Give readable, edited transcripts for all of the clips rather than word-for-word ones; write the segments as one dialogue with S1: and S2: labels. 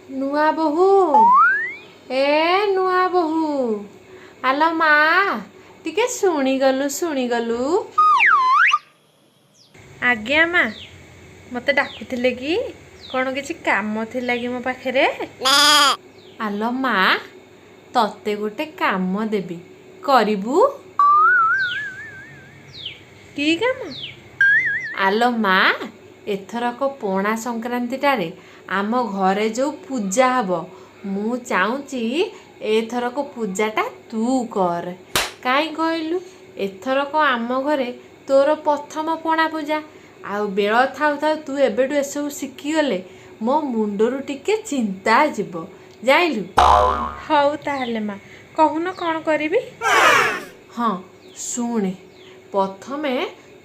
S1: ନୂଆ ବୋହୂ, ଏ ନୂଆ ବୋହୂ, ଆଲୋ ମା, ଟିକେ ଶୁଣିଗଲୁ, ଶୁଣିଗଲୁ। ଆଜ୍ଞା ମା, ମୋତେ ଡାକୁଥିଲେ କି? କ'ଣ କିଛି କାମ ଥିଲା କି ମୋ ପାଖରେ? ଆଲୋ ମା, ତତେ ଗୋଟେ କାମ ଦେବି, କରିବୁ? କି କାମ? ଆଲୋ ମା, ଏଥରକ ପଣା ସଂକ୍ରାନ୍ତିଟାରେ ଆମ ଘରେ ଯୋଉ ପୂଜା ହବ, ମୁଁ ଚାହୁଁଛି ଏଥରକ ପୂଜାଟା ତୁ କର। କାହିଁ କହିଲୁ? ଏଥରକ ଆମ ଘରେ ତୋର ପ୍ରଥମ ପଣା ପୂଜା, ଆଉ ବେଳ ଥାଉ ଥାଉ ତୁ ଏବେଠୁ ଏସବୁ ଶିଖିଗଲେ ମୋ ମୁଣ୍ଡରୁ ଟିକେ ଚିନ୍ତା ଯିବ, ଜାଣିଲୁ?
S2: ହଉ ତାହେଲେ ମା, କହୁନ କ'ଣ କରିବି?
S1: ହଁ, ଶୁଣେ, ପ୍ରଥମେ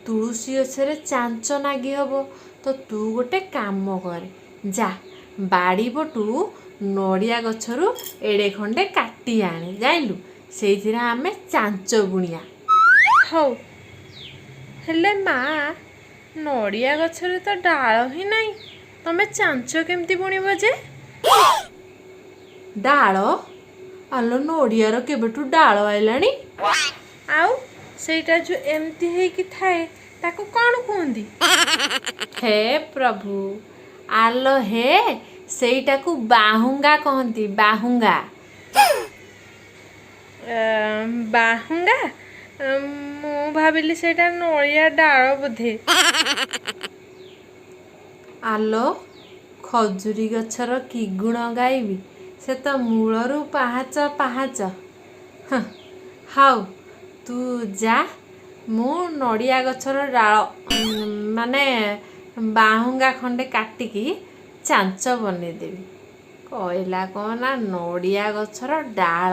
S1: ତୁଳସୀ ଗଛରେ ଚାଞ୍ଚ ନାଗି ହବ। ତ ତୁ ଗୋଟେ କାମ କରେ, ଯା ବାଡ଼ି ପଟୁ ନଡ଼ିଆ ଗଛରୁ ଏଡ଼େ ଖଣ୍ଡେ କାଟି ଆଣେ, ଜାଣିଲୁ? ସେଇଥିରେ ଆମେ ଚାଞ୍ଚ ବୁଣିଆ।
S2: ହଉ, ହେଲେ ମା, ନଡ଼ିଆ ଗଛରେ ତ ଡାଳ ହିଁ ନାହିଁ, ତମେ ଚାଞ୍ଚ କେମିତି ବୁଣିବ ଯେ?
S1: ଡାଳ? ଆଲୋ, ନଡ଼ିଆର କେବେଠୁ ଡାଳ ଆଇଲାଣି?
S2: ଆଉ ସେଇଟା ଯୋଉ ଏମିତି ହେଇକି ଥାଏ, ତାକୁ କ'ଣ କୁହନ୍ତି?
S1: ହେ ପ୍ରଭୁ, ଆଲୋ ହେ, ସେଇଟାକୁ ବାହୁଙ୍ଗା କହନ୍ତି, ବାହୁଙ୍ଗା।
S2: ବାହୁଙ୍ଗା? ମୁଁ ଭାବିଲି ସେଇଟା ନଡ଼ିଆ ଡାଳ ବୋଧେ।
S1: ଆଲୋ, ଖଜୁରୀ ଗଛର କି ଗୁଣ ଗାଇବି, ସେ ତ ମୂଳରୁ ପାହାଚ ପାହାଚ। ହଁ, ହଉ ତୁ ଯା, ମୁଁ ନଡ଼ିଆ ଗଛର ଡାଳ ମାନେ ବାହୁଙ୍ଗା ଖଣ୍ଡେ କାଟିକି ଚାଞ୍ଚ ବନେଇଦେବି। କହିଲା କ'ଣ ନା ନଡ଼ିଆ ଗଛର ଡାଳ।